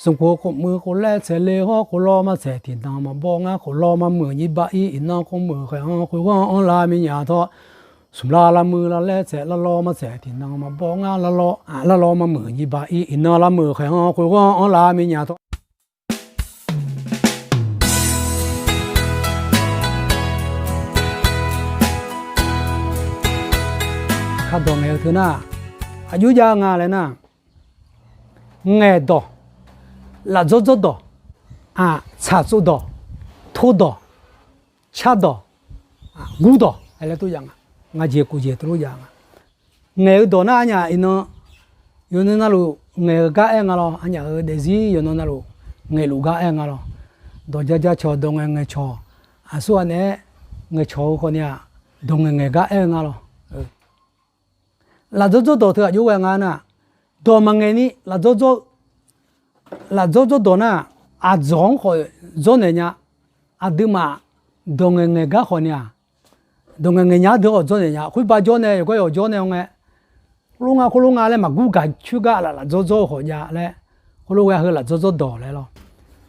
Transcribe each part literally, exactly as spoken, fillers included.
Smq khof khof muiq khof laer tsaeq le hawr khof lawr ma tsaeq tiqnan maqbaw ngar khof lawr ma muiq nyiq ba ir iqnan khof muiq khaeq-anr khoerghanr-anr lar minyaq tawr, smq lar lar muiq lar laer tsaeq lar lawr ma tsaeq tiqnan maqbaw ngar lar lawr, aq, lar lawr ma muiq nyiq ba ir iqnan lar muiq khaeq-anr khoerghanr-anr lar minyaq tawr. Kardawq ngaeq-eu teu nar, aqjox jav nga laer nar, ngaeqdawq, lafdzawr dzawrdawq, aq, tsaqtsov dawq, tordawq, cardawq, gurdawq laer tov jav nga. Ngaq jeq kof jeq teulof jav nga. Ngaeq-eu dawq nar arnyaf iqnan yawqnan navluf ngaeq-eu gar aer nga lawr, arnyaf-euq daefzir yawqnan navluf ngaeqluf gar aer nga lawr. Dawq ja ja cawq dawq ngaeq ngaeq cawq, aqsur ghaq naeq-aer ngaeqcawq-eu khawf ni-aq, dawq ngaeq ngaeq gar aer-eu nga lawr. Lafdzawr dzawrdawq teu aqjox ghae nga nar, dawq maqngaeq ni lafdzawr dzawr-eu, lafdzawr dzawrdawq nar, aqdzawq-anr khawf dzawrnaeq nya. Aqduimaf dawq ngaeq ngaeq gar khawf ni-aq, dawq ngaeq ngaeq nya-ar deuq khawf dzawrnaeq nya. Khoerba jawr nae yawqgar yawq jawr nae-awr ngae, khoerlof nga khoerlof nga laer maqgur gaq coer gar laf lafdzawr dzawr-eu khawf jav laer, khoerlof ghae heu lafdzawr dzawrdawq laer lawr.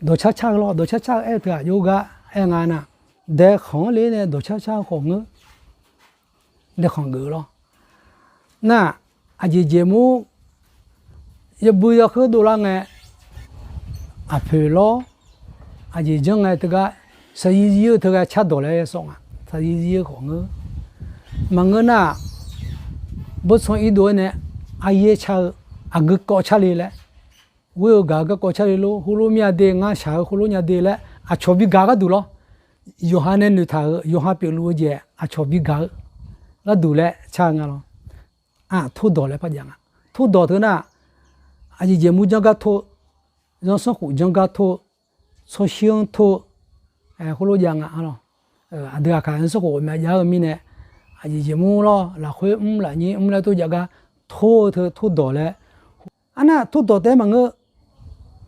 Dawqcar car-eu lawr, dawqcar car-eu aer-eu teu aqjox gar aer nga nar, daekhanq-anr le nae dawqcar car-eu khawf ngeur. Daekhanq geuf-eu lawr. Nar, aqjeq jeq mur yawbui yawkhoer dovlar ngae, aqpoeq lawr, aqjeq janr ngae teugar, saqzir zir-eu teugar cardawq laer sawf nga. Saqzir zir-eu khawf ngeur. Maqngeur nar, bawrtsanr irdov-aer nae aryaer car-eu, aqgeu kawv car le laer, ghoer-eu gaq-eu garkawv car le lor, heulof mir-a de, ngar shaq-eu heulof nya de laer aqcawq bi gaq gharduq lawr. Yawqha nae noeqtaq-euq, yawqha pyeufluf-eu jeq aqcawq bi gaq-eu gharduq laer car-eu nga lawr. Aq, tordawq laer par jav nga. Tordawq teu nar, aqjeq jeq mur janr gar tor-eu, zanrsanrkhof janr gar tor-eu, tsawrshir-anr tor-eu, khoerlof jav nga lawr. Aqdui aqkaq zanrsanrkhof ghawqmya jav-eu mirnae, aqjeq jeq mur lawr, lafkhoer mr lafnyir mr laer tor jav gar tor-eu teu tordawq laer. Arnar tordawq taef-aer maqngeur,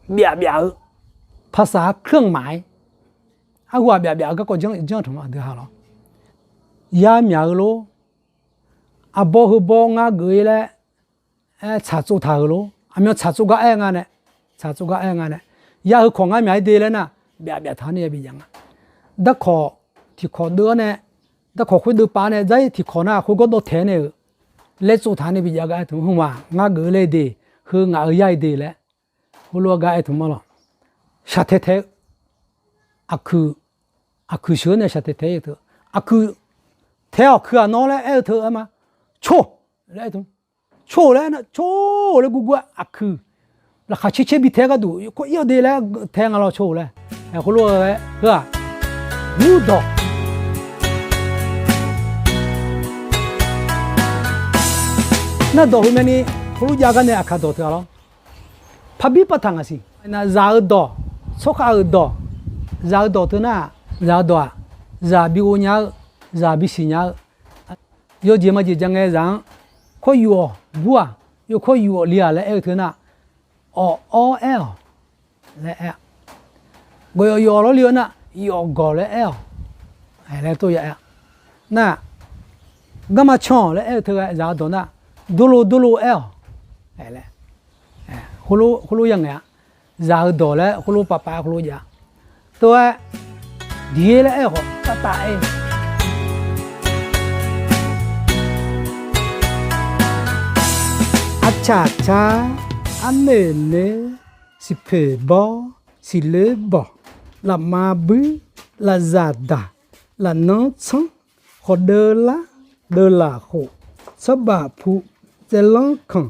byaf byaf-eu, paqsaq-ar keuranq maqaer, arhu-aq byaf byaf-eu garkawv janr-eu tmq aqdui ha lawr. Yar myaq-eu lor, aqbawr heubaw ngar geuf-ir laer, aer tsaqtsov taq-euq lor, aqmyan tsaqtsov gar aer nga nae, tsaqtsov gar aer nga nae, yar heu kawq ngar myaq-ir de laer nar, byaf byaf taq-anr nae yabi jav nga. Darkawq tiqkawq deuv-awr nae, darkawq khoerdeuv pav-awr nae, dzar-ir tiqkawq nar khoergawr dawv taeq-aer nae-euq laer tsov taq-anr nae bi jav gar aer tmq, hmq-aq ngar geuf-ir laer de, heu ngaq-euq yar-ir de laer, heulof-aer gar aer tmq-a lawr. Shaqtaeq taeq-eu, aqkuiq, aqkuiq sheuq-awr nae shaqtaeq taeq-eu teu, aqkuiq taeq-awq kuiq-aq nawr laer aer-eu teu aer ma, cor laer aer tmq. Cor laer nar, cor laer gurgur-aer aqkuiq laqkhaq caer caer bi tae gharduq, kawr ir-awr de laer tae nga lawr cor laer. Khoerlof-aer heu-aq, gurdawq. Nar dawq heu myavni, khoerlof jav gar nae aqkaq dawq teu-a lawr. Parbir partaq ngaq siq. Zaq-eu dawq, tsawrkhav-euq dawq, zaq-eu dawq teu nar, zaq-eu dawq-aq, zaq bi ghov nya-eu, zaq bi siqnya-eu, yawjeq majeq ja ngae zaq-anr, kawr yuf-awq bur-aq, yawkawr yuf-awq li-aq laer aer-eu teu nar, awq awr aer-awq laer aer-a. Gawq yawf yawf lawr li-eu nar, yawf gawq laer aer-awq laer tov ya aer-a. Nar, garma can-awq laer aer-eu teu ghae zaq-eu dawq nar, durlo durlo aer-awq laer, khoerlof ya ngaeq-a. Zaq-eu dawq laer khoerlof pavpav-aer khoerlof jav-a. Tov-aer, diqyaer laer aer-awq khawf tavtav aer-eu. Arcaq caq, arnoeq noeq, siqpoeq bawr, siqloer bawq, lafma buir, lafzaq daq, lafnanr tsanr, khawqdeuv lar, deuv lafkhof, tsawrbaf pu, tsaevlanr kanq,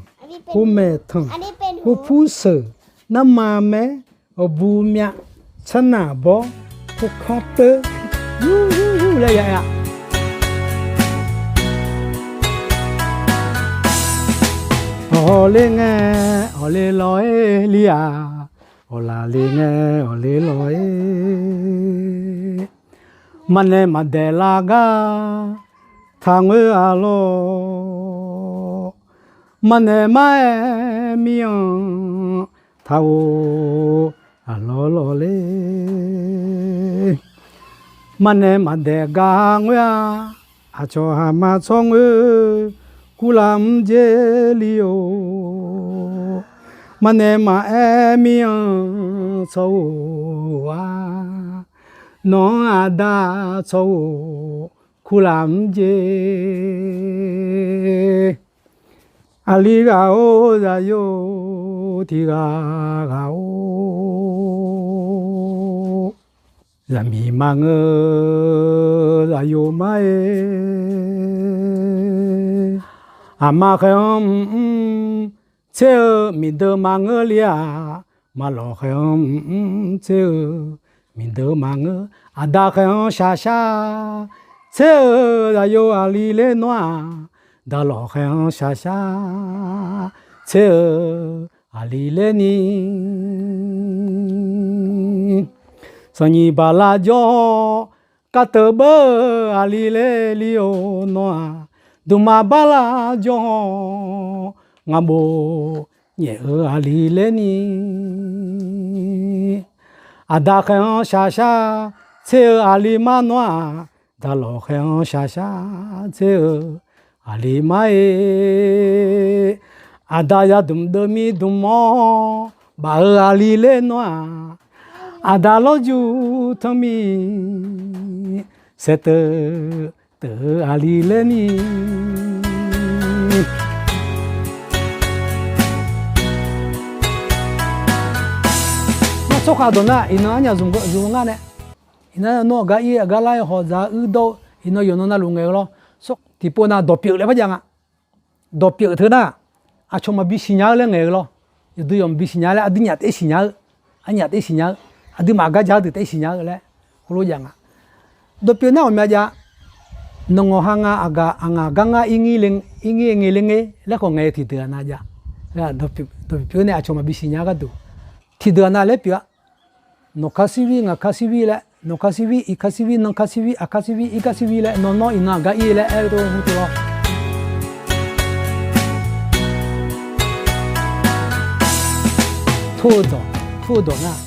khomaeq tanq, khopur seuq, narma maer, awqbu myav, tsarnaq bawr, khokar teur, yur yur yur laer ya aer-a. Hawqle ngae, hawqle lawq-aer li-aq, hawqlaf le ngae, hawqle lawq-aer. Maqnaeq maqdaeq lar gar taqngoer-a lawq. Maqnaeq maqaer mir-anr taqghof-a lawq lawq le. Maqnaeq maqdaeq gar ngoer-a, aqcawq haq ma tsawr ngoer, kurlaf mr dzer li-or. Parnae maqaer mir-anr tsawr-or-a, nawq-anr aqda tsawr-or kurlaf mr jer. Aqli ghaq-or zaqyo tiq ghaq ghaq-or, zaqmiq maqngeur zaqyo mar-aer, aqma khaer-anr mr mr tser-eu miqdeuq maqngeur le-aq, maqlawq khaer-anr mr mr tser-eu miqdeuq maqngeur, aqda khaer-anr shaq shar tser-eu zaqyo aqli laer nawr-aq, daqlawq khaer-anr shaq shar tser-eu aqli laer ni. Sanqnyiq baqlar jawr-awr, kateuv beur-eu aqli laer li-or nawr-aq, dmqma baqlar jawr-awr, ngaqbof nyaef-eu aqli laer ni. Aqda khaer-anr shaq shar tser-eu aqli mar nawr-aq, daqlawq khaer-anr shaq shar tser-eu aqli mar-aer, aqda yadmq deuvmir dmq-awr baf-eu aqli laer nawr-aq, aqda lawrjuq tanqmir saeqteuv teuv-eu aqli laer ni. Nar tsawrhaq dawq nar iqnan arnyaf zmq ngar nae, iqnan nawr aqgar ir aqgar lar-aer hawq dzaq-eu uir dawr-eu iqnan yawqnan navluf ngaeq-eu lawr. Tiqpov nav dawqpyeuf laer par jav nga. Dawqpyeuf teu nar, aqcawq maqbi siqnya-eu laer ngaeq-eu lawr. Yawqdui yawq maqbi siqnya laer aqdui nyaf taef siqnya-eu, arnyaf taef siqnya-eu, aqduimaf aqgar ja-eu deuq taef siqnya-eu laer khoerlof jav nga. Dawqpyeuf nar ghawqmya jav, nawq ngawq ha nga aqgaf aqngaq gar ngar ir ngir ngae le ngae laer khawf ngaeq-eu tiqdeuq-aq nav jav. Dawqpyeuf pyeuf-eu nae aqcawq maqbi siqnya-eu gharduq, tiqdeuq-aq nav laer pyeuf-a. Nawq kar sirvir ngaq kar sirvir laer, nawq kar sirvir iq kar sirvir nan kar sirvir aq kar sirvir ir kar sirvir laer nawr nawr iqnan aqgar ir laer aer-eu teu hu teu lawr. Tor-eu dawq, tor-eu dawq nar,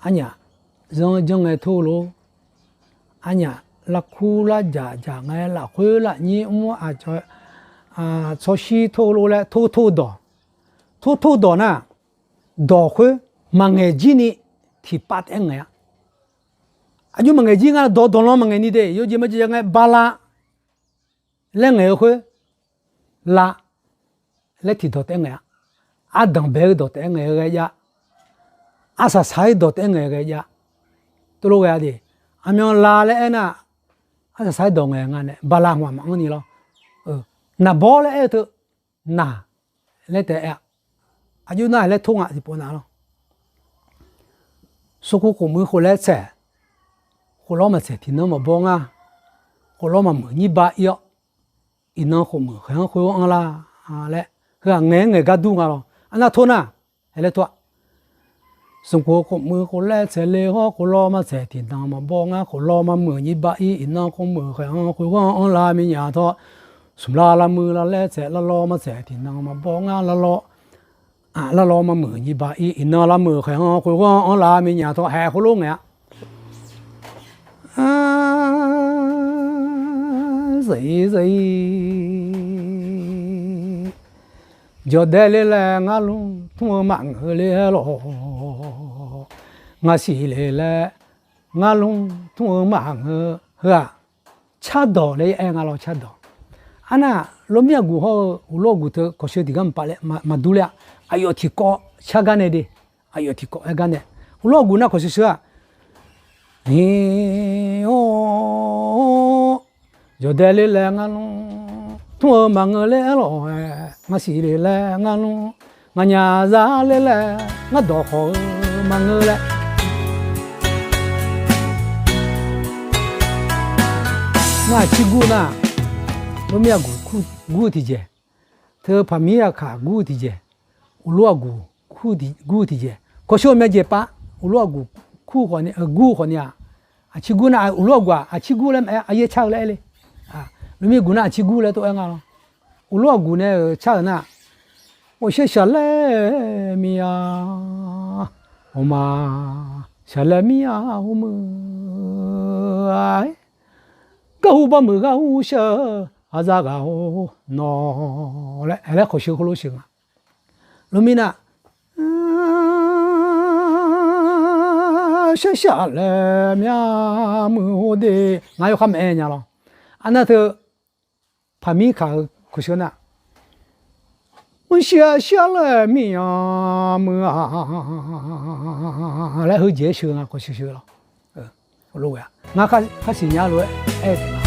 arnyaf zanr janr ngae tor-eu lor. Arnyaf larkur larjaq jaq ngae lafkhoer lafnyir mr-awr aqcawq tsawrshir tor-eu lor laer tor tor-eu dawq. Tor tor-eu dawq nar, dawq khoer maqngaeq jir ni tiqpav taef-aer ngaeq-a. Aqjox maqngaeq jir nga dawq dawqlan maqngaeq ni de yawjeq maqjeq ngae bala laer ngaeq-eu khoer, la laer tiqdawq taef-aer ngaeq-a. Ardanq bae-eu dawq taef-aer ngaeq-eu ghae jav. Arsaq saq-ir dawq taef-aer ngaeq-eu ghae jav. Tov lof ghae-a de. Aqmyan la laer aernar, arsaq saq-ir dawq ngaeq nga nae bala hmq-aq maqanr ni lawr. Naqbawr laer aer-eu teu, naq laer taef-aer-a. Aqjox nar-aq laer tor nga tiqpov nav lawr. Smrkhof khofmuiq khof laer tsaeq, khof lawr maqtsaeq tiqnan maqbaw ngar, khof lawr maqmuiq nyir ba ir-awr, iqnan khofmuiq khaeq-anr khoer-anr lar laer, heu-aq ngaeq-aer ngaeq gar dur nga lawr. Arnav tor nar, aer laer tor-a. Smrkhof khofmuiq khof laer tsaeq le hawr khof lawr maqtsaeq tiqnan maqbaw ngar, khof lawr maqmuiq nyir ba ir, iqnan khofmuiq khaeq-anr khoer-anr lar miqnyaq tawr, smq lar lar muiq lar laer tsaeq lar lawr maqtsaeq tiqnan maqbaw ngar lar lawr, lar lawr maqmuiq nyir ba ir, iqnan lar muiq khaeq-anr khoer-anr lar miqnyaq tawr haeq khoerlof ngaeq-a. Zaq-ir zaq-ir, jawqdae le laer ngar lmr tmr-eu maqngeur le-aer lawr, ngar siq le laer ngar lmr tmr-eu maqngeur heu-aq, cardawq laer aer nga lawr cardawq. Arnav lormir aqguq hawr-eu uqlof aqguq teu kawqsheu tiqgar maqpav laer maqdur ler-a. Aqyawf tiqkawv car gar nae de, aqyawf tiqkawv aer gar nae, uqlof aqguq nar kawqsheu sheu-aq, Iq-or, jawqdae le laer ngar lmr tmr-eu maqngeur le-aer lawr-aer, ngar siq le laer ngar lmr, nganyaf za le laer ngar dawq khawf-eu maqngeur laer. Ngar aqcir gur nar, lormir aqguq gur-eu tiqjeq, teu paqmir aqkaq gur-eu tiqjeq, uqlof aqguq gur-eu tiqjeq, kawqsheu myav jeq pav, uqlof aqguq gur-eu khawf ni-aq, aqcir gur nar uqlof aqguq-aq aqcir gur laer maqaer, aryaer car-eu laer aer le. Lormir aqguq nar aqcir gur laer tov-aer nga lawr. Uqlof aqguq nae-euq car-euq nar, ghawqshaq shaqlaer mir-a, ghawqma shaqlaer mir-a, ghawqmeuq-a, garhu bawrmeuq gharhu sheu-eu, aqzaf ghaq-or nawr laer, aer laer kawqsheu heulof sheuq nga. Loqmiq nar, shar shar laer myavmuiq-or de, ngaq yawkhav maeq-aer nya lawr. Arnav teu paqmir kaq-eu kawqsheuq nar, mrshir-a shir-a laer myavmuiq-a laer heujeq-aer sheuq nga kawqsheuq sheuq lawr. Ngar khar siqnya lof-aer aer-eu taef nga.